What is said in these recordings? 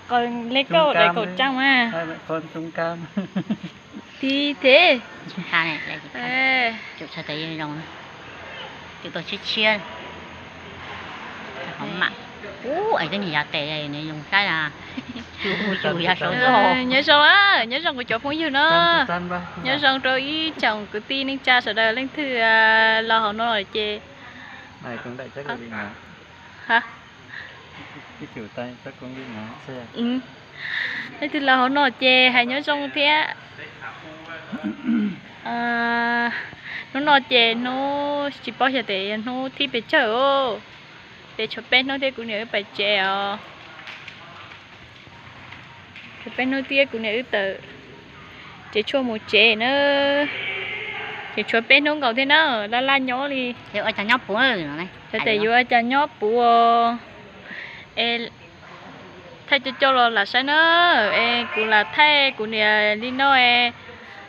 Qhov le kauj daim kaum tsaa mas tib thiab. Nyob zoo, nyob zoo kuv cov phooj ywg no, nyob zoo rau ib tsoom kwv tij neej tsa sawv daws leej twg los hauv no ces leej twg los hauv no ces hais nyob zoo thiab. Hnub no ces hnub tsis paub xyov tes hnub thib pes tsawg, ces tshuav peb hnub thiab kuv niam wb pais tsev os. Tshuav peb hnub thiab kuv niam wb tawm tsev tshuaj mus tsev na. Ces tshuav peb hnub nkaus thiab na, laj laj nyob li. Xyov tes yuav ua cas nyob puv es thaij coj coj los lam saib na. Es kuv lam thaij kuv niam li no es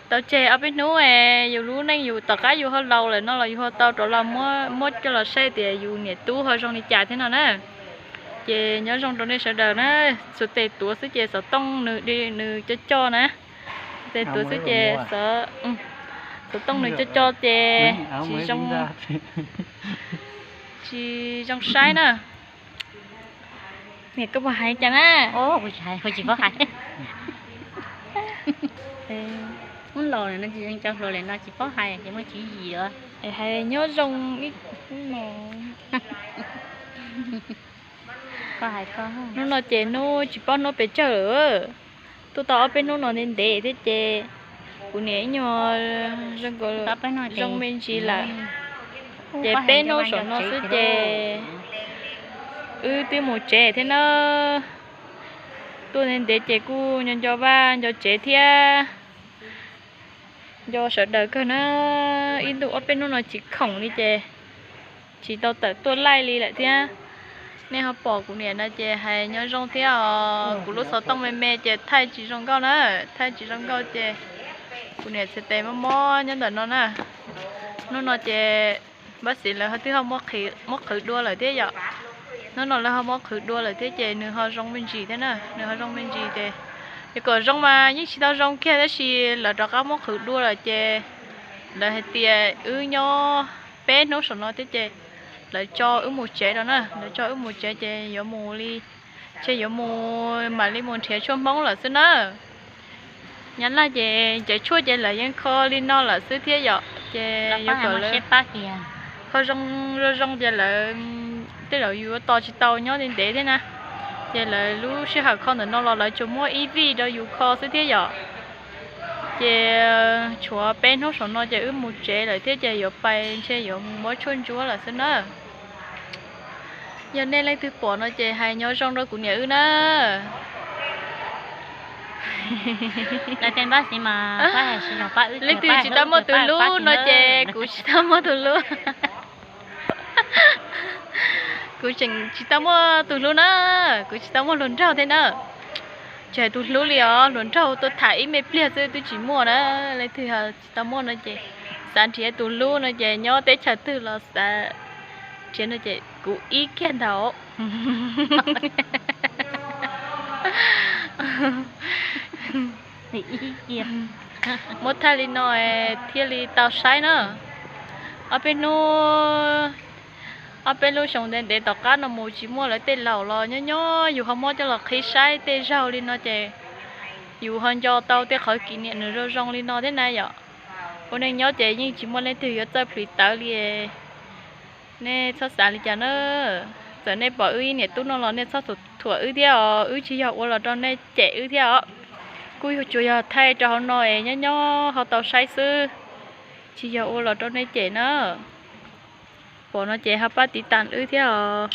tau tseg ob peb hnub es yus lub neej yus tom qab yus ho laus lawm no los yus ho tau rov los muab coj los saib tias yus niam tub ho zoo li cas thiab no na. Ces nyob zoo rau nej sawv daws na, xuas tes tuav xwb ces xov tooj nws coj coj na. Tes tuav xwb ces xov tooj nws coj coj ces tsis zoo, tsis zoo saib na. Niam, koj puas hais cas na? Tsis paub hais. Hnub laus no tsis zoo cov hluas li no tsis paub hais ces muaj tswv yim os. Hais nyob zoo ib hnub no ces hnub tsis paub hnub pes tsawg lawm. Tuaj tau ob peb hnub no ntev ntev thiab ces kuv niam ib nyuag zoo me ntsis lawm. Ces peb hnub saum no xwb ces wb twb mus tsev thiab na. Tuaj ntev ntev ces kuj nco nco vaj nco tsev thiab nco sawv daws kawg na. Ib ntu ob peb hnub no tsis khoom li ces tsis tau tawm tuaj laij li lawm thiab. Nej ho pom kuv niam no ces hais nyob zoo thiab os. Kuv lub xov tooj me me ces thaij tsis zoo nkauj na, thaij tsis zoo nkauj ces kuv niam txiv tes mob mob nyob ntawm no na. Hnub no ces Npab Xiv lawv ho twb ho muab qhwv dua lawm thiab yom. Hnub no lawv ho muab qhwv dua lawm thiab ces nws ho zoo me ntsis thiab na, nws ho zoo me ntsis ces, ces kom zoo mas yeej tsis tau zoo kiag tab sis lawv rov qab muab qhwv dua lawm ces lawv hais tias wb nyob peb hnub saum no thiab ces lawv tso wb mus tsev rau na, lawv tso wb mus tsev ces yuav mus li, ces yuav mus mam li mus nrhiav tshuaj Hmoob lawm xwb na. Nyab Laj ces cov tshuaj ces lawv yeej kho li no lawm xwb thiab yom, ces yuav kom lawv kho zoo zoo zoo ces lawv tej zaum yus yuav tos tsis tau nyob ntev ntev thiab na. Ces lawv lub sij hawm kho ntawm no los lawv tsuas muab ib vij rau yus kho xwb thiab yom. Ces tshuav peb hnub saum no ces wb mus tsev lawm thiab ces yuav pais ntshe yuav mus muab tshuaj ntsuab lawm xwb na. Yog nej leej twg pom no ces hais nyob zoo rau kuv niam wb na. Leej twg tsis tau muaj tus hlub no ces kuv tsis tau muaj tus hlub. Kuv tseem tsis tau muaj tus hlub na, kuv tsis tau muaj hluas nraug thiab na. Tsis hais tus hlub li os, hluas nraug tuaj tham ib me pliag xwb twb tsis muaj na. Leej twg tsis tau muaj no ces xav nrhiav tus hlub no ces nyob teb chaws twg los xav nrhiav no ces kuv ib kiag ntawd. Muab thaij li no thiaj li tau saib na. Ob peb hnub, ob peb lub xyoo ntev ntev tom qab no mus tsis muaj lawv tej laus los nyob nyob yus ho muab coj los qhib saib tej zaug li no ces yus ho nco tau tej qhov kis niam nws zoo zoo li no thiab na yom. Ua neej nyob ces yeej tsis muaj leej twg yuav txawj plhis tawv li. Nej txhob xav li cas na. Txawm nej pom wb ib niam tub no los nej txhob thuam wb thiab os, wb tsis yog ua los rau nej cem wb thiab os. Kuj yog tsuas yog thaij rau hauv no es nyob nyob ho tau saib xwb, tsis yog ua los rau nej cem na. Pom no ces ho pab tiv tas wb thiab os.